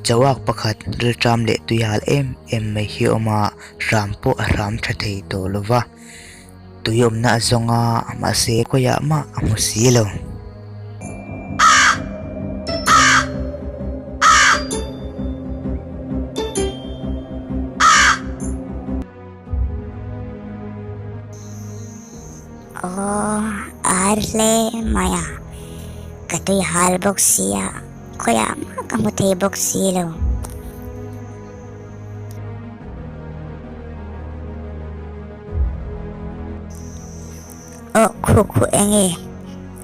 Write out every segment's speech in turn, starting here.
Chauak pakhat rilṭam leh tuihal em em mai hi a awm a, hram pawh a hram tha thei tawh lo va. Tui awmna a zawng a, mahse khawiah mah a hmu si lo. Aw, ar hle mai a, ka tui hal bawk sia, khawiah mah ka hmu thei bawk si lo. Aw, khu khu eng e,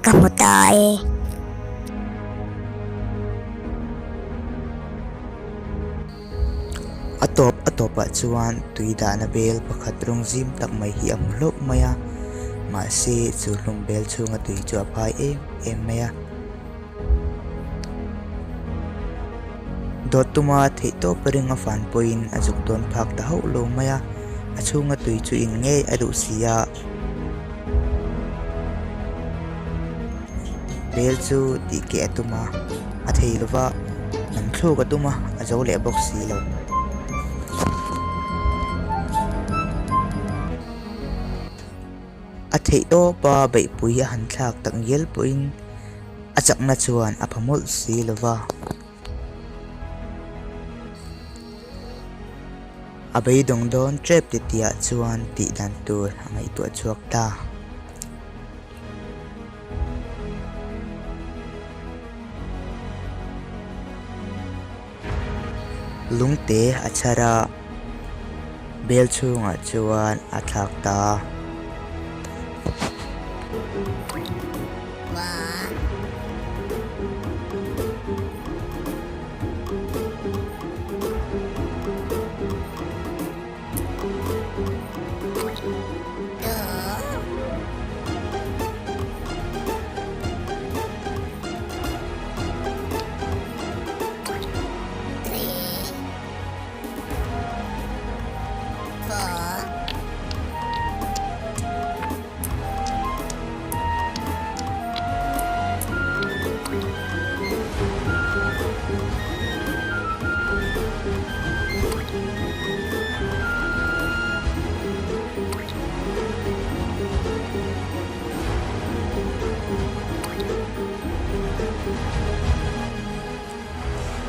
ka hmu ta e. A tawp a tawpah chuan tui dahna bel pakhat rawng zim tak mai hi a hmu hlauh mai a, mahse chu hlum bel chhunga tui chu a phai em em mai a. Dawt tuma theihtawp ring a fan pawhin a zuk dawn phak ta hauh lo mai a, a chhunga tui chu in ngei a duh si a. Bel chu tih keh a tum a, a thei lo va, lam thluk a tum a, a zo leh bawk si lo. A theih tawp a, beihpui a han thlak tak ngial pawhin a chakna chuan a pha mawlh si lo va. A beidawng dawn tep titiah chuan tih dan tur a ngaihtuah chhuak ta. Lungte a chhar a, bel chhungah chuan a thlak ta.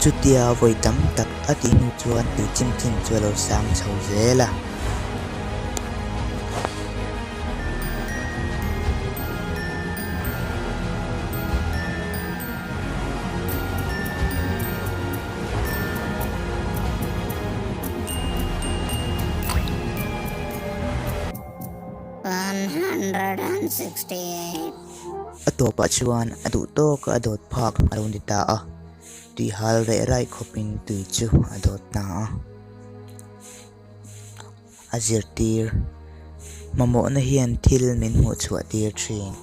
Chutia vawi tam tak a tih hnu chuan tui chim chin chu a lo sang chho zel a. A tawpah chuan a duh tawka a dawt phak a lo ni ta a, tui hal reh raih khawpin tui chu a dawt ta a. A zirtir, Mamawhna hian thil min hmuh chhuah tir thin.